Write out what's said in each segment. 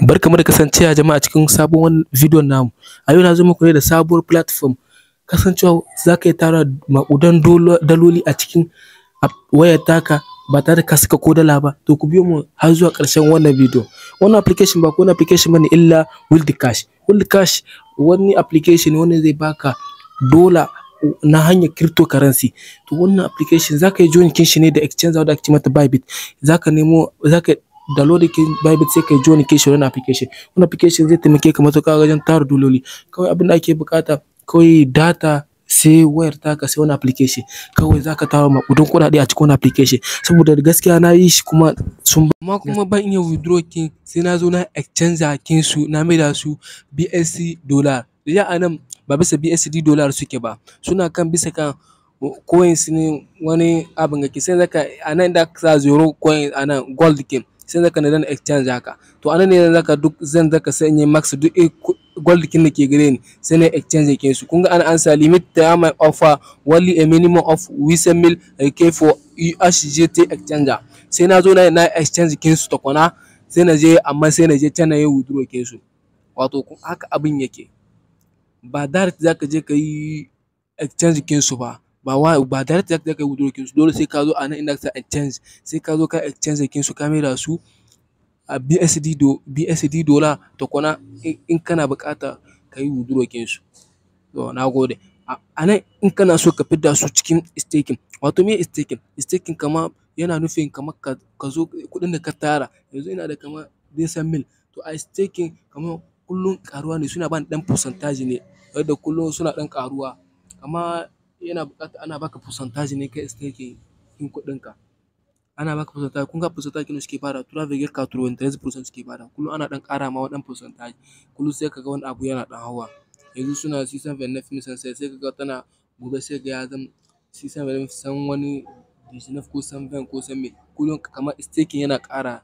Barkamu da kasancewa jama'a cikin sabon bidiyon namu. A yau na zo muku ne da sabuwar platform. Kasancewa za ka iya tara maƙudan daloli a cikin wayar taka ba tare da ka saka ko dala ba. To ku biyo mu har zuwa ƙarshen wannan bidiyo. Wannan application ba wani application bane illa Wildcash. Wildcash wani application ne wanda zai baka dola na hanyar cryptocurrency. To wannan application za ka yi join shi ne da exchange wadda ake ce mata Bybit. Za ka nemo, za ka download Bybit, sai ka yi join shi wannan application. Wannan application zai taimake ka matuƙa wajen tara daloli. Kawai abin da ake buƙata kawai data, sai wayar taka, sai wannan application. Kawai za ka tara maƙudan kuɗaɗe a cikin wannan application. Saboda gaskiya na yi shi kuma sun, amma kuma ban iya withdraw kin sai na zo na exchange kin su, na maida su BSC dollar. Ya a nan ba bisa BSD dollar suke ba, suna kan bisa kan coins ne, wani abin ga sai zaka a nan da aka sa zero coin, a nan gold kin, sai zaka na danna exchange haka. To a nan ne zaka duk zan zaka sanya max duk gold kin da ke gare ni, sai na exchange kin su. Kun ga ana an sa limit time offer, only a minimum of 800 mil K for USDT exchanger. Sai na zo na exchange kin su tukuna, sai na je, amma sai na je can na yi withdraw kin su. Wato haka abin yake, ba direct zaka je ka yi exchange kin su ba, ba direct zaka je ka yi withdraw kin su. Dole sai ka zo a nan inda aka sa exchange, sai ka zo ka exchange kin su, ka maida su a BSD dollar tukuna in kana buƙata ka yi withdraw kin su. To na gode. A nan in kana so ka fidda su cikin staking, wato meye staking? Staking kama yana nufin kamar ka zo kuɗin da ka tara, yanzu ina da kamar 200 mil. To a staking kamar kullum ƙaruwa ne, suna bani ɗan percentage ne, yadda kullum suna ɗan ƙaruwa. Amma yana buƙatar ana baka percentage ne kai staking ɗin kuɗinka. Ana baka percentage. Kun ga percentage ɗin da suke badawa, 3.93% suke badawa. Kullum ana ɗan ƙara ma wani ɗan percentage. Kullum sai ka ga wani abu yana ɗan hawa. Yanzu suna 629, sai ka ga tana gobe sai ka ga ya zama 629 wani 19 ko 120 ko san me. Kullum kamar staking yana ƙara,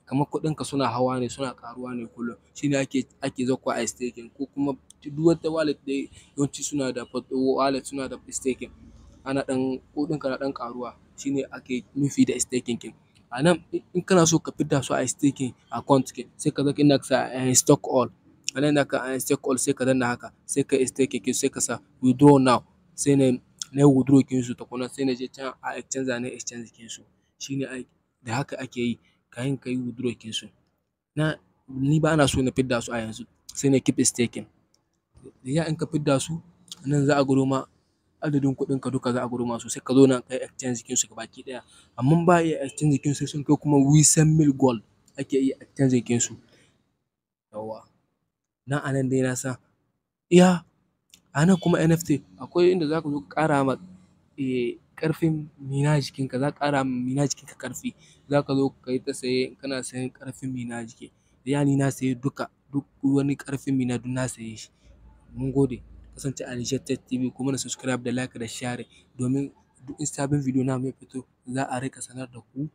kamar kuɗinka suna hawa ne, suna ƙaruwa ne kullum. Shi ne ake zakkuwa ayi staking, ko kuma duk wata wallet dai, yawanci suna da wallet, suna da staking. Ana ɗan kuɗinka na ɗan ƙaruwa, shi ne ake nufi da staking ɗin. A nan in kana so ka fidda su a staking account ɗin, sai ka zo inda aka sa stake all. A nan inda aka stake all, sai ka danna haka, sai ka yi staking ɗin, sai ka sa withdraw now. Sai na yi withdraw kin su tukuna, sai na je can a exchanger na yi exchange kin su. Shi ne da haka ake yi kafin ka yi withdraw kin su. Na ni ba na so na fidda su a yanzu, sai na keep staking. Ya in ka fidda su, nan za a gwado ma adadin kuɗinka duka, za a gwado ma su, sai ka zo nan ka yi exchange kin su gabaki ɗaya. Amma ba a iya exchange kin su sai sun kai kuma 800 mil gold ake iya exchange kin su. Yawwa. Nan a nan dai na san iya a nan kuma NFT akwai inda za ka zo ka ƙara ma ƙarfin mina jikinka, za ka ƙara ma mina jikinka ƙarfi. Za ka zo ka yi ta saye, kana sayen ƙarfin mina jiki. Ya ni na sayi duka, duk wani ƙarfin mina duk na saye shi. Mun gode. Kasance a Niger Tech TV, ku mana subscribe da like da share, domin duk in sabon bidiyo namu ya fito za a riƙa sanar da ku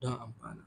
don amfana.